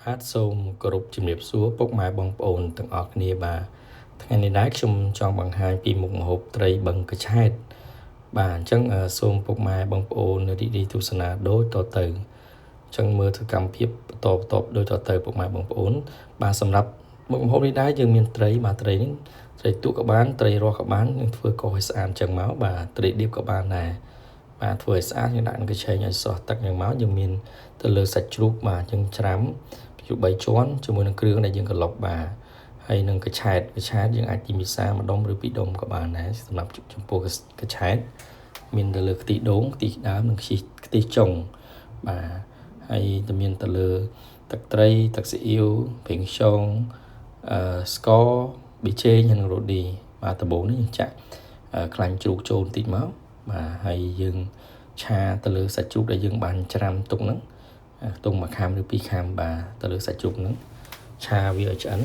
បាទសូមគោរពជំរាបសួរពុកម៉ែបងប្អូនទាំងអស់គ្នាបាទថ្ងៃនេះដែរខ្ញុំចង់បង្ហាញពីមុខម្ហូបត្រីបឹងកញ្ឆែតបាទអញ្ចឹងសូមពុកម៉ែបងប្អូនរីករាយទស្សនាដូចតទៅអញ្ចឹងមើលសកម្មភាពបន្តបន្តដូចតទៅពុកម៉ែបងប្អូនបាទសម្រាប់មុខម្ហូបនេះដែរយើងមានត្រីបាទត្រីនេះត្រីទូកក៏បានត្រីរស់ក៏បាននឹងធ្វើកោសឲ្យស្អាតអញ្ចឹងមកបាទត្រីឌៀបក៏បានដែរបាទធ្វើឲ្យស្អាតយើងដាក់នឹងកញ្ឆេងឲ្យស្រស់ទឹកយ៉ាងមកយើងមានទៅលើសាច់ជ្រូកបាទយើងច្រាំជ្រូក3ជាន់ជាមួយនឹងគ្រឿងដែលយើងក្រឡុកបាទហើយនឹងកញ្ឆែតកញ្ឆែតយើងអាចទីមីសាមួយដុំឬពីរដុំក៏បានដែរសម្រាប់ចំពោះកញ្ឆែតមានទៅលើខ្ទិះដូងខ្ទិះដើមនិងខ្ទិះចុងបាទហើយទៅមានទៅលើទឹកត្រីទឹកស៊ីអ៊ីវប្រេងខ្យងស្ករប៊ីចេងនិងរ៉ូឌីបាទដំបូងនេះយើងចាក់ខ្លាញ់ជ្រូកចូលបន្តិចមកបាទហើយយើងឆាទៅលើសាច់ជ្រូកដែលយើងបានច្រាំទុកហ្នឹងខ្ទង់មួយខាំឬពីរខាំបាទទៅលើសាច់ជ្រូកហ្នឹងឆាវាឲ្យឆ្អិន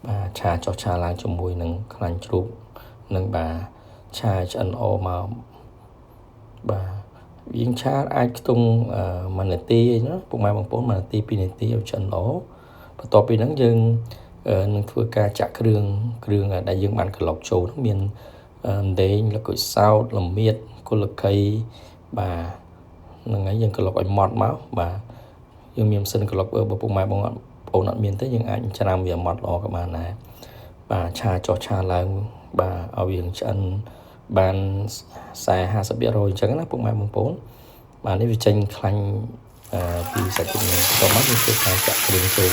បាទឆាចុះឆាឡើងជាមួយនឹងខ្លាញ់ជ្រូកនឹងបាទឆាឆ្អិនល្អមកបាទយើងឆាអាចខ្ទង់1នាទីអីណាពុកម៉ែបងប្អូន1នាទី2នាទីឲ្យឆ្អិនល្អបន្ទាប់ពីហ្នឹងយើងនឹងធ្វើការចាក់គ្រឿងដែលយើងបានក្រឡុកចូលហ្នឹងមានអណ្ដេងលក្ខុសោតល្មៀតគុលកីបាទហ្នឹងហើយយើងក្រឡុកឲ្យម៉ត់មកបាទយើងមានម៉ាស៊ីនក្រឡុកបើពុកម៉ែបងប្អូនអត់មានទេយើងអាចច្រាំវាម៉ត់ល្អក៏បានដែរបាទឆាចុះឆាឡើងបាទឲ្យវាឆ្អិនបាន40 50%អញ្ចឹងណាពុកម៉ែបងប្អូនបាទនេះវាចេញខ្លាញ់ពីសាច់ជ្រូកនេះបន្ទាប់មកយើងធ្វើការចាក់គ្រឿងចូល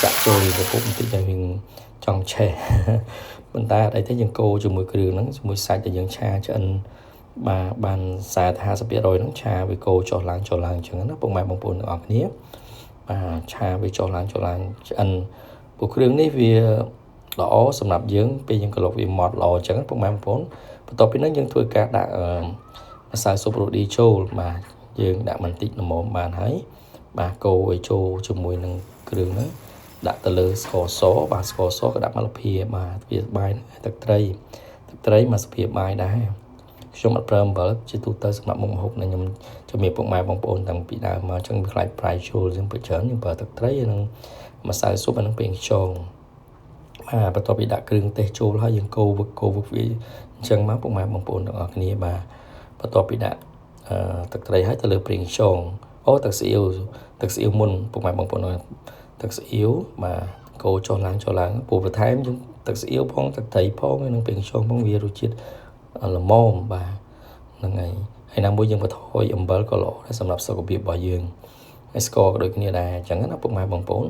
ចាក់ចូលវាពុកបន្តិចឲ្យវាចង់ឆេះប៉ុន្តែអត់អីទេយើងកូរជាមួយគ្រឿងហ្នឹងជាមួយសាច់ដែលយើងឆាឆ្អិនបាទបាន40 50%ហ្នឹងឆាវាកូរចុះឡើងចុះឡើងអញ្ចឹងណាពុកម៉ែបងប្អូនទាំងអស់គ្នាបាទឆាវាចុះឡើងចុះឡើងឆ្អិនពួកគ្រឿងនេះវាល្អសម្រាប់យើងពេលយើងក្រឡុកវាម៉ត់ល្អអញ្ចឹងពុកម៉ែបងប្អូនបន្ទាប់ពីហ្នឹងយើងធ្វើការដាក់ម្សៅស៊ុបរ៉ូឌីចូលបាទយើងដាក់បន្តិចល្មមបានហើយបាទកូរឲ្យចូលជាមួយនឹងគ្រឿងហ្នឹងដាក់ទៅលើស្ករសបាទស្ករសក៏ដាក់មកលភាបាទវាបាយទឹកត្រីមួយស្ភាបាយដែរខ្ញុំអត់ប្រើអំបិលជាទូទៅសម្រាប់មុខម្ហូបដែលខ្ញុំជំរាបពុកម៉ែបងប្អូនតាំងពីដើមមកអញ្ចឹងវាខ្លាចប្រៃចូលអញ្ចឹងពេលច្រើនខ្ញុំប្រើទឹកត្រីនិងម្សៅស៊ុបនិងប្រេងខ្យងបាទបន្ទាប់ពីដាក់គ្រឿងទេសចូលហើយយើងកូរវឹកកូរវឹកវាអញ្ចឹងមកពុកម៉ែបងប្អូនទាំងអស់គ្នាបាទបន្ទាប់ពីដាក់ទឹកត្រីហើយទៅលើប្រេងខ្យងអូទឹកស៊ីអ៊ីវទឹកស៊ីអ៊ីវមុនពុកម៉ែបងប្អូនទឹកស៊ីអ៊ីវបាទកូរចុះឡើងចុះឡើងព្រោះបន្ថែមយើងទឹកស៊ីអ៊ីវផងទឹកត្រីផងនិងប្រេងខ្យងផងវារសជាតិល្មមបាទហ្នឹងហើយហើយណាមួយយើងបន្ថយអំបិលក៏ល្អដែរសម្រាប់សុខភាពរបស់យើងហើយស្ករក៏ដូចគ្នាដែរអញ្ចឹងណាពុកម៉ែបងប្អូន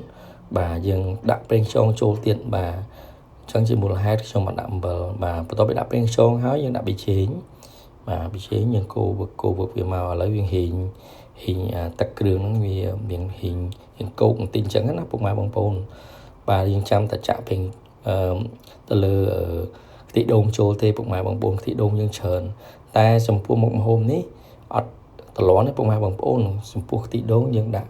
បាទយើងដាក់ប្រេងខ្យងចូលទៀតបាទអញ្ចឹងជាមូលហេតុខ្ញុំបានដាក់អំបិលបាទបន្ទាប់ពីដាក់ប្រេងខ្យងហើយយើងដាក់ប៊ីចេងបាទប៊ីចេងយើងកូរវឹកកូរវឹកវាមកឥឡូវវាហីងទឹកគ្រឿងហ្នឹងវាមានហីងយើងកោកបន្តិចអញ្ចឹងណាពុកម៉ែបងប្អូនបាទយើងចាំតែចាក់ប្រេងទៅលើខ្ទិះដូងចូលទេពុកម៉ែបងប្អូនខ្ទិះដូងយើងច្រើនតែចំពោះមុខម្ហូបនេះអត់តលន់ទេពុកម៉ែបងប្អូនចំពោះខ្ទិះដូងយើងដាក់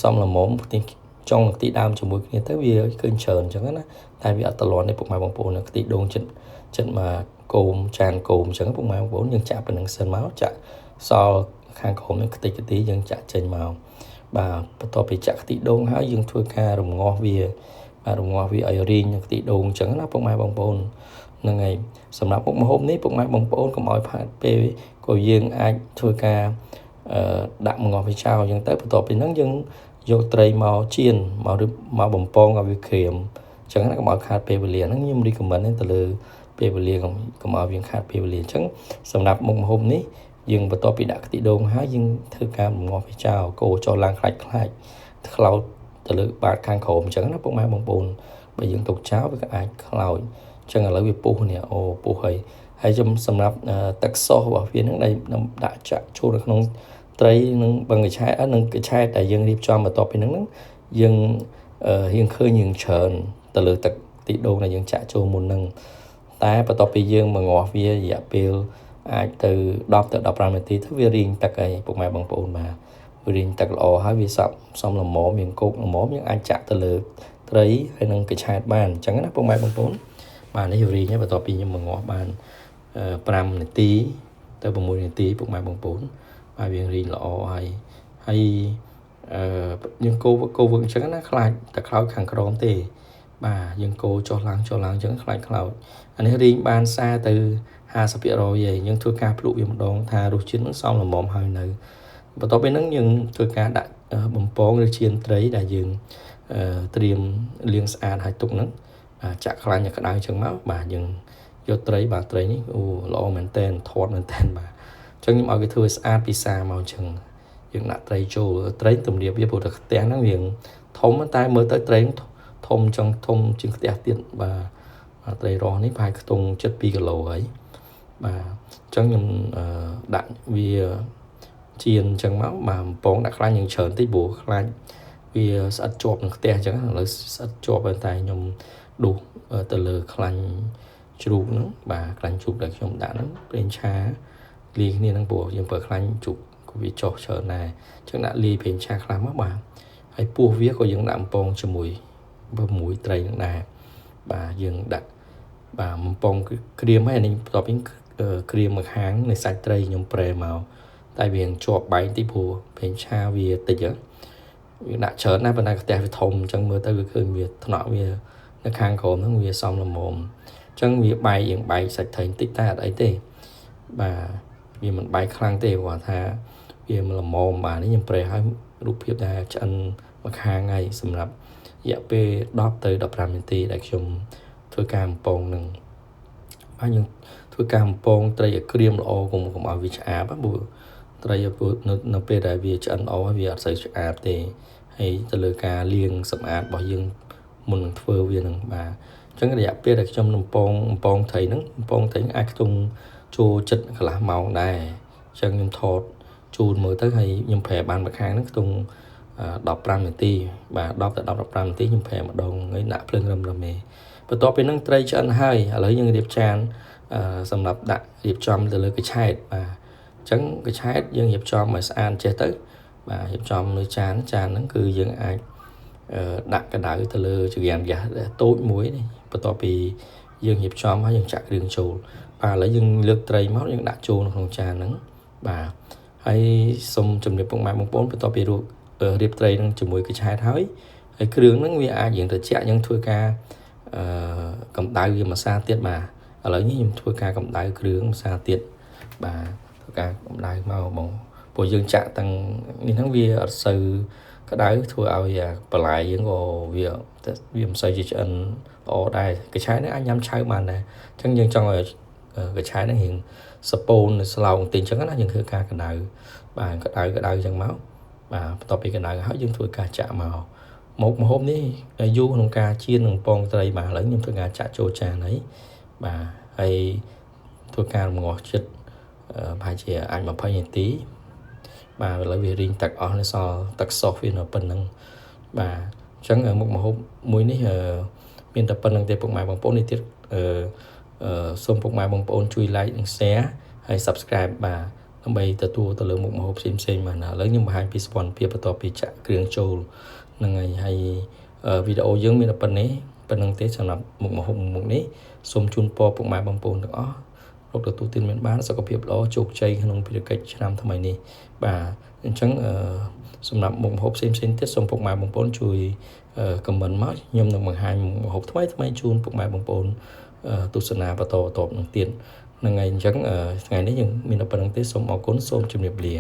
សំល្មមខ្ទិះចុងខ្ទិះដើមជាមួយគ្នាទៅវាឃើញច្រើនអញ្ចឹងណាតែវាអត់តលន់ទេពុកម៉ែបងប្អូនខ្ទិះដូងចិត្តចិត្តមកគោមចានគោមអញ្ចឹងពុកម៉ែបងប្អូនយើងចាក់ប៉ុណ្្នឹងសិនមកចាក់សល់ខាងក្រោមនឹងខ្ទិះខ្ទីយើងចាក់ចេញមកបាទបន្ទាប់ពីចាក់ខ្ទិះដូងហើយយើងធ្វើការរំងាស់វាបាទរំងាស់វាឲ្យរីងនឹងខ្ទិះដូងអញ្ចឹងណាពុកម៉ែបងប្អូនហ្នឹងហើយសម្រាប់មុខម្ហូបនេះពុកម៉ែបងប្អូនកុំឲ្យផាតពេលក៏យើងអាចធ្វើការដាក់មងាស់វាចោលអញ្ចឹងទៅបន្ទាប់ពីហ្នឹងយើងយកត្រីមកចៀនមកឬមកបំពងឲ្យវាក្រៀមអញ្ចឹងណាកុំឲ្យខាតពេលវេលាហ្នឹងខ្ញុំ recommend ទៅលើពេលវេលាកុំឲ្យវាខាតពេលវេលាអញ្ចឹងសម្រាប់មុខម្ហូបនេះយើងបន្ទាប់ពីដាក់ខ្ទិះដូងហើយយើងធ្វើការរំងាស់វាចោលកូរចុះឡើងខ្លាច់ខ្លាច់ខ្លោចទៅលើបាតខាងក្រោមអញ្ចឹងណាពុកម៉ែបងប្អូនបើយើងទុកចោលវាក៏អាចខ្លោចអញ្ចឹងឥឡូវវាពុះនេះអូពុះហើយហើយសម្រាប់ទឹកសរបស់វាហ្នឹងដែលដាក់ចាក់ចូលនៅក្នុងត្រីនិងបឹងកញ្ឆែតនិងកញ្ឆែតដែលយើងរៀបចំបន្ទាប់ពីហ្នឹងយើងរៀងឃើញរៀងច្រើនទៅលើទឹកខ្ទិះដូងដែលយើងចាក់ចូលមុនហ្នឹងតែបន្ទាប់ពីយើងមងាស់វារយៈពេលអាចទៅ10ទៅ15នាទីទៅវារីងទឹកហើយពុកម៉ែបងប្អូនបាទវារីងទឹកល្អហើយវាសັບសំល្មមមានគោកល្មមយើងអាចចាក់ទៅលើត្រីហើយនឹងកញ្ឆែតបានអញ្ចឹងណាពុកម៉ែបងប្អូនបាទនេះរីងហើយបន្ទាប់ពីខ្ញុំមងាស់បាន5នាទីទៅ6នាទីពុកម៉ែបងប្អូនបាទវារីងល្អហើយហើយ អឺយើងកូរកូរវឹកអញ្ចឹងណាខ្លាចតែខ្លោចខាងក្រោមទេបាទយើងកូរចុះឡើងចុះឡើងអញ្ចឹងខ្លាចខ្លោចអានេះរីងបាន40ទៅ 50% ឯងយើងធ្វើការភ្លក់វាម្ដងថារសជាតិនឹងសមល្មមហើយនៅបន្ទាប់ពីហ្នឹងយើងធ្វើការដាក់បំពងឬចៀនត្រីដែលយើងត្រៀមលាងស្អាតហើយទុកហ្នឹងបាទចាក់ខ្លាញ់ឲ្យក្តៅអញ្ចឹងមកបាទយើងយកត្រីបាទត្រីនេះអូល្អមែនតែនធាត់មែនតែនបាទអញ្ចឹងខ្ញុំឲ្យគេធ្វើស្អាតពិសាមកអញ្ចឹងយើងដាក់ត្រីចូលត្រីទំនាបវាព្រោះតែខ្ទះហ្នឹងវាធំតែមើលទៅត្រីធំចង់ធំជាងខ្ទះទៀតបាទត្រីរស់នេះប្រហែលខ្ទង់7គីឡូហើយបាទអញ្ចឹងខ្ញុំដាក់វាចៀនអញ្ចឹងមកបាទបំពងដាក់ខ្លាញ់យ៉ាងច្រើនតិចព្រោះខ្លាចវាស្អិតជាប់នឹងខ្ទះអញ្ចឹងឥឡូវស្អិតជាប់តែខ្ញុំដួសទៅលើខ្លាញ់ជ្រូកហ្នឹងបាទខ្លាញ់ជ្រូកដែលខ្ញុំដាក់ហ្នឹងប្រេងឆាលាយគ្នាហ្នឹងព្រោះយើងប្រើខ្លាញ់ជ្រូកក៏វាចុះច្រើនដែរអញ្ចឹងដាក់លាយប្រេងឆាខ្លះមកបាទហើយពោះវាក៏យើងដាក់បំពងជាមួយត្រីហ្នឹងដែរបាទយើងដាក់បាទបំពងក្រៀមហើយអានេះបន្ទាប់ពីក្រៀមមួយខាងនៃសាច់ត្រីខ្ញុំប្រែមកតែវាជាប់បែកតិចព្រោះប្រេងឆាវាតិចវាដាក់ច្រើនណាស់ប៉ុន្តែខ្ទះវាធំអញ្ចឹងមើលទៅវាឃើញវាថ្នាក់វានៅខាងក្រោមហ្នឹងវាសមល្មមអញ្ចឹងវាបែកយើងបែកសាច់ត្រីបន្តិចតែអត់អីទេបាទវាមិនបែកខ្លាំងទេគាត់ថាវាមិនល្មមបាទនេះខ្ញុំប្រែឲ្យរូបភាពដែលឆ្អិនមួយខាងហើយសម្រាប់រយៈពេល10ទៅ15នាទីដែលខ្ញុំធ្វើការបំពងនឹងបាទយើងធ្វើការបំពងត្រីឲ្យក្រៀមល្អកុំឲ្យវាឆ្អាបព្រោះត្រីនៅពេលដែលវាឆ្អិនល្អវាអត់សូវឆ្អាបទេហើយទៅលើការលាងសម្អាតរបស់យើងមុននឹងធ្វើវានឹងបាទអញ្ចឹងរយៈពេលដែលខ្ញុំបំពងត្រីហ្នឹងបំពងត្រីអាចខ្ទង់ចូលចិត្តកន្លះម៉ោងដែរអញ្ចឹងខ្ញុំថតជូនមើលទៅហើយខ្ញុំប្រែបានមួយខាងហ្នឹងខ្ទង់15នាទីបាទ10ទៅ15នាទីខ្ញុំប្រែម្ដងហើយដាក់ភ្លើងរឹមរឹមឯងបន្ទាប់ពីហ្នឹងត្រីឆ្អិនហើយឥឡូវយើងរៀបចានសម្រាប់ដាក់រៀបចំទៅលើកញ្ឆែតបាទអញ្ចឹងកញ្ឆែតយើងរៀបចំឲ្យស្អាតចេះទៅបាទរៀបចំលើចានហ្នឹងគឺយើងអាចដាក់កម្ដៅទៅលើចង្ក្រានហ្គាសតូចមួយនេះបន្ទាប់ពីយើងរៀបចំហើយយើងចាក់គ្រឿងចូលបាទឥឡូវយើងលើកត្រីមកយើងដាក់ចូលនៅក្នុងចានហ្នឹងបាទហើយសូមជម្រាបពុកម៉ែបងប្អូនបន្ទាប់ពីរៀបត្រីនឹងជាមួយកញ្ឆែតហើយហើយគ្រឿងហ្នឹងវាអាចយើងត្រជាក់យើងធ្វើការកម្ដៅវាមួយសាទៀតបាទឥឡូវនេះខ្ញុំធ្វើការកម្ដៅគ្រឿងមួយសាទៀតបាទធ្វើការកម្ដៅមកបងព្រោះយើងចាក់ទាំងនេះហ្នឹងវាអត់សូវក្ដៅធ្វើឲ្យបន្លែយើងក៏វាមិនសូវជាឆ្អិនល្អដែរកញ្ឆែតនេះអាចញ៉ាំឆៅបានដែរអញ្ចឹងយើងចង់ឲ្យកញ្ឆែតហ្នឹងរៀងសពូនស្លោងបន្តិចអញ្ចឹងណាយើងធ្វើការកម្ដៅបាទក្ដៅអញ្ចឹងមកបាទបន្ទាប់ពីកម្ដៅហើយយើងធ្វើការចាក់មកម្ហូបនេះយូរក្នុងការចៀននិងពងត្រីបាទឥឡូវខ្ញុំធ្វើការចាក់ចូលចានហើយបាទហើយធ្វើការរំងាស់ចិត្តប្រហែលជាអាច20នាទីបាទឥឡូវវារីងទឹកអស់នៅសល់ទឹកសុសវានៅប៉ុណ្្នឹងបាទអញ្ចឹងមុខម្ហូបមួយនេះមានតែប៉ុណ្្នឹងទេពុកម៉ែបងប្អូននេះទៀតសូមពុកម៉ែបងប្អូនជួយ like និង share ហើយ subscribe បាទដើម្បីទទួលទៅលើមុខម្ហូបផ្សេងៗបាទឥឡូវខ្ញុំបង្ហាញពីសុវត្ថិភាពបន្ទាប់ពីចាក់គ្រឿងចូលហ្នឹងហើយហើយវីដេអូយើងមានតែប៉ុណ្ណេះប៉ុណ្្នឹងទេសម្រាប់មុខម្ហូបមុខនេះសូមជូនពរពុកម៉ែបងប្អូនទាំងអស់រកទទួលទានមានបានសុខភាពល្អជោគជ័យក្នុងភារកិច្ចឆ្នាំថ្មីនេះបាទអញ្ចឹងសម្រាប់មុខម្ហូបផ្សេងៗទៀតសូមពុកម៉ែបងប្អូនជួយ comment មកខ្ញុំនឹងបង្ហាញមុខម្ហូបថ្មីៗជូនពុកម៉ែបងប្អូនទស្សនាបន្តបន្ទាប់នឹងទៀតហ្នឹងហើយអញ្ចឹងថ្ងៃនេះយើងមានតែប៉ុណ្្នឹងទេសូមអរគុណសូមជម្រាបលា